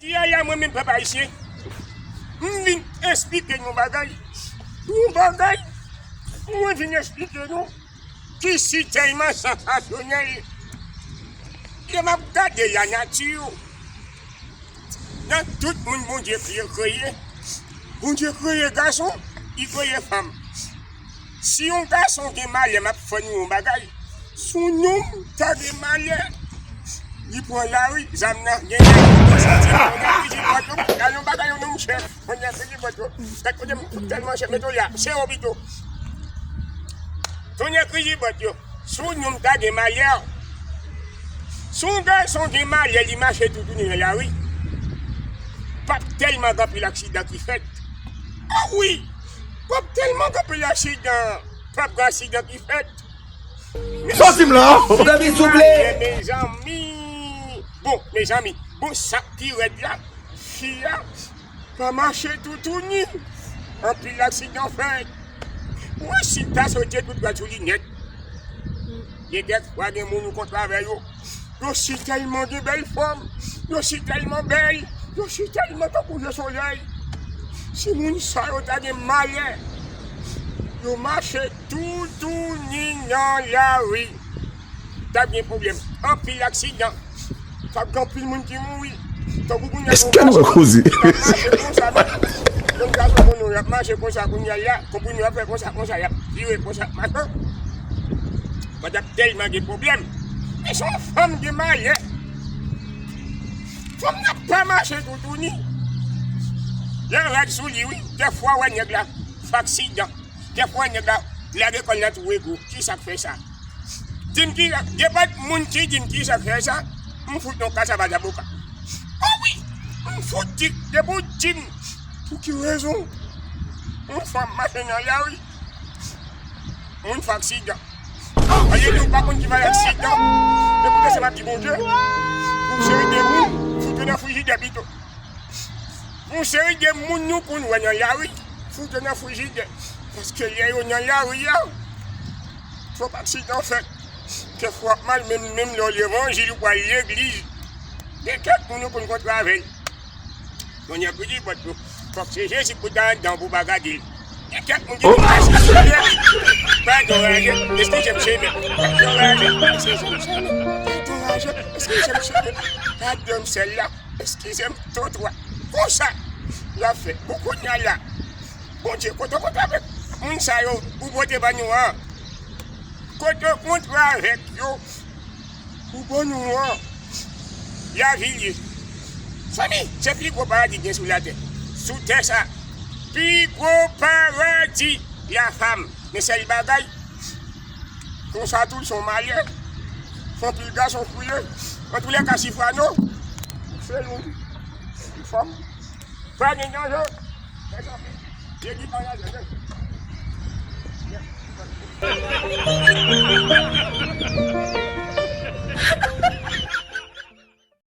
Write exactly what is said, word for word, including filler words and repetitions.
Yaya, mwen menm pèp ayisyen, m vin esplike nou yon bagay. Yon bagay, mwen vin esplike nou ki sitèlman sansasyonèl. Lè m ap gade lanati, nan tout moun Bondye kreye, kreye, Bondye kreye gason, li kreye fanm. Si yon gason gen malè, m ap fè nou yon bagay. Si yon nonm ta gen malè, li pran lari, zam nan, gen nèg ki santi, tonnè kriyibòt yo, gade yon bagay yon nonm chèf, tonnè kriyibòt yo. Gad kote m tèlman chèf, men to la, se yo pito. Tonnè kriyibòt yo. Si yon nonm ta gen malè, si yon gason gen malè, li mache toutouni nan lari, p ap tèlman gen anpil aksidan ki fèt. A wi! P ap tèlman gen anpil aksidan, p ap gen aksidan ki fèt. Sòti m la! Mezanmi, souple! Mezanmi! Bon, mezanmi, bon, sa k pi rèd la, fi a pa mache toutouni. Anpil aksidan fèt. Mwen si ta sote tout pral sou li nèt. Gen dèfwa gen moun ou kontre avè yo. Yo si tèlman gen bèl fòm. Yo si tèlman bèl. Yo si tèlman tankou je solèy. Si moun sa yo ta gen malè, yo mache toutouni nan lari, t ap gen pwoblèm. Anpil aksidan. T ap gen anpil moun ki mouri. Tankou kounye a, èske nou wè koze? Y ap mache konsa, menm. Yon gason konn yo, y ap mache konsa, kounye a la, konprann yo ap fè konsa, konsa, y ap vire konsa, machin. Pandan tèlman gen pwoblèm. Men se yon fanm gen malè. Fanm nan pa mache toutouni. Lè règ sou li, wi. Dèfwa, wè nèg la fè aksidan. Dèfwa, nèg la lage kò l nan twou egou. Kisa k fè sa? Di m ki, depi moun ki di m kisa k fè sa, m fout yon kasaba zaboka. O wi, m fout di, depi w di m pou ki rezon yon fanm mache nan lari, moun fè aksidan. Olye di w pa konn ki valè aksidan, men koute sa m ap di Bondye, pou yon seri de moun, fout yo nan frijidè pito. Yon seri de moun nou konn wè nan lari, fout yo nan frijidè. Paske lè yo nan lari a, twòp aksidan fèt. Kèfwa w ap mal, menm, menm lè w levanjil, ou pral legliz. Gen kèk moun ou konn kontre avè l. Tonnè kriyibòt yo. Fòk se Jezi pou ta anndan pou w pa gade l. Gen kèk moun ki vin pase sou lè. Padon raje, eskize m, chèmè. Padon raje, eskize m, chèmè. Padon raje, eskize m, chèmè. Padon m, sèl la. Eskize m, tontwa. Konsa, y ap fè. Bon, kounye a la, Bondye, kote w kontre avèk moun sa yo ou pote ban nou an? Kote w kontre avèk yo ou ban nou an? Y a vilye. Fanmi, se pi gwo paradi gen sou latè. Sou tè sa, pi gwo paradi, la fam. Men sèl bagay, konsa tou, l se yon malè. Fè anpil gason kriye. Antoulèka, Sifwano, se nou. Fanm. Pa gen danje. Mezanmi, Jezi pa nan danje.